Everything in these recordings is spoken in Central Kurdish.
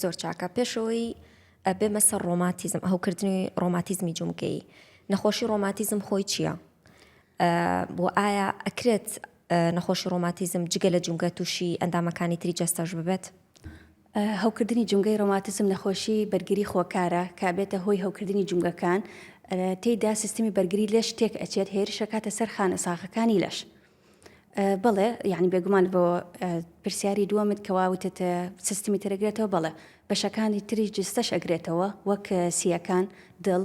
زۆر چاکە پێشەوەی بێمە سەر ڕۆماتیزم هەوکردنی ڕۆماتیزمی جومگەیی نەخۆشی ڕۆماتیزم خۆی چییە؟ بۆ ئایا ئەکرێت نەخۆشی ڕۆماتیزم جگە لە جومگە تووشی ئەندامەکانی تری جەستەش ببێت؟ هەوکردنی جومگەی ڕۆماتیزم نەخۆشی بەرگری خۆکارە کە ئەبێتە هۆی هەوکردنی جومگەکان، تێیدا سیستمی بەرگری لەش تێک ئەچێت هێرش ئەکاتە سەر خانە ساغەکانی لەش. بەڵێ یعنی بێگومان بۆ پرسیاری دووەمت کەوا وتت سیستمی تر ئەگرێتەوە بەڵێ بەشەکانی تری جستەش ئەگرێتەوە وەک سییەکان، دڵ،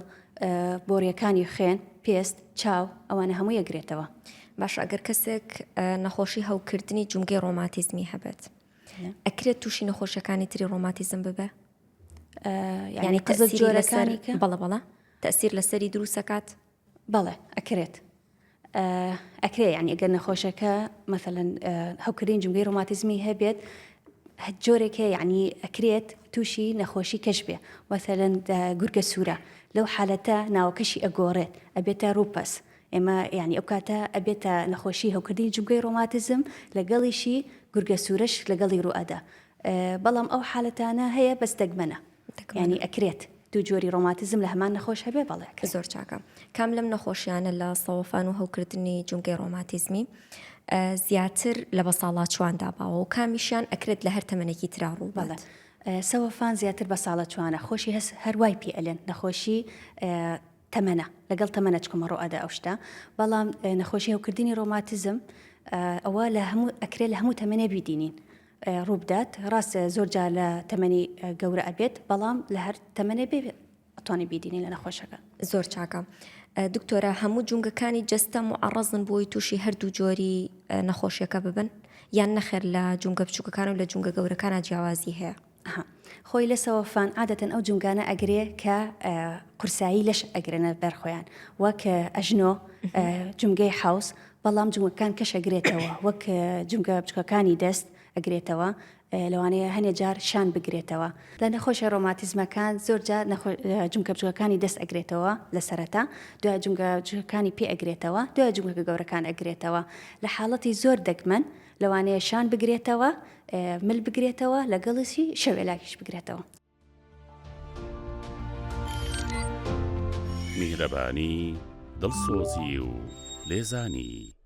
بۆریەکانی خوێن، پێست، چاو ئەوانە هەمووی ئەگرێتەوە. باشە ئەگەر کەسێک نەخۆشی هەوکردنی جومگەی ڕۆماتیزمی هەبێت ئەکرێت تووشی نەخۆشیەکانی تری ڕۆماتیزم ببێ؟ یعنی قزل جۆرەکانی کە بەڵە بەڵە تەسیر لەسەری دروستەکات؟ بەڵێ ئەکرێت ئەکرێ یعنی ئەگەر نەخۆشەکە مەثلەن هەوکردنی جومگەی ڕۆماتیزمی هەبێت جۆرێک هەیە یعنی ئەکرێت تووشی نەخۆشی کەش بێ مەثلەن گورگە سوورە لەو حالەتە ناوەکەشی ئەگۆڕێت ئەبێتە ڕووپەس ئێمە یعنی ئەو کاتە ئەبێتە نەخۆشی هەوکردنی جومگەی ڕۆماتیزم لەگەڵیشی گورگە سوورەش لەگەڵی ڕوئەدا بەڵام ئەو حالەتانە هەیە بەس دەگمەنە یانی ئەکرێت دوو جۆری ڕۆماتیزم لە هەمان نەخۆش هەبێ بەڵێ ئەکرێت. زۆر چاکە کام لەم نەخۆشیانە لە سەوەفان و هەوکردنی جومگەی ڕۆماتیزمی زیاتر لە بەساڵاچواندا باوە و کامیشیان ئەکرێت لە هەر تەمەنێکی ترا ڕوو بەڵێ سەوەفان زیاتر بەساڵاچوانە خۆشی هەس هەروای پێ ئەلێن نەخۆشی تەمەنە لەگەڵ تەمەنە چکمە ڕۆ ئەدا ئەو شتە بەڵام نەخۆشی هەوکردنی ڕۆماتیزم ئەوە لە هەموو ئەکرێ لە هەموو تەمەنێ بیدینین ڕووبدات، ڕاستە زۆر جار لە تەمەنی گەورە ئەبێت بەڵام لە هەر تەمەنێ بێ ئەتوانی بیدینی لە نەخۆشەکە. زۆر چاکە دکتۆرە هەموو جومگەکانی جەستە معەڕەزن بۆی تووشی هەردوو جۆری نەخۆشیەکە ببن یان نەخێر لە جومگە بچووکەکان و لە جومگە گەورەکانا جیاوازی هەیە؟ ئەها خۆی لەسەوە فان عادەتەن ئەو جومگانە ئەگرێ کە قورسایی لەش ئەگرنە بەر خۆیان وەک ئەژنۆ جومگەی حەوز بەڵام جومگەکان کەش ئەگرێتەوە وەک جومگە بچکەکانی دەست ئەگرێتەوە لەوانەیە هەنێ جار شان بگرێتەوە لە نەخۆشە ڕۆماتیزمەکان زۆر جار جومگە بچکەکانی دەست ئەگرێتەوە لە سەرەتا دوای جومگە بچکەکانی پێ ئەگرێتەوە دوای جومگە گەورەکان ئەگرێتەوە لە حاڵەتی زۆر دەگمەن لەوانەیە شان بگرێتەوە مل بگرێتەوە لەگەڵیشی شەوێلاکیش بگرێتەوە. میهرەبانی، دڵسۆزی و لێزانی.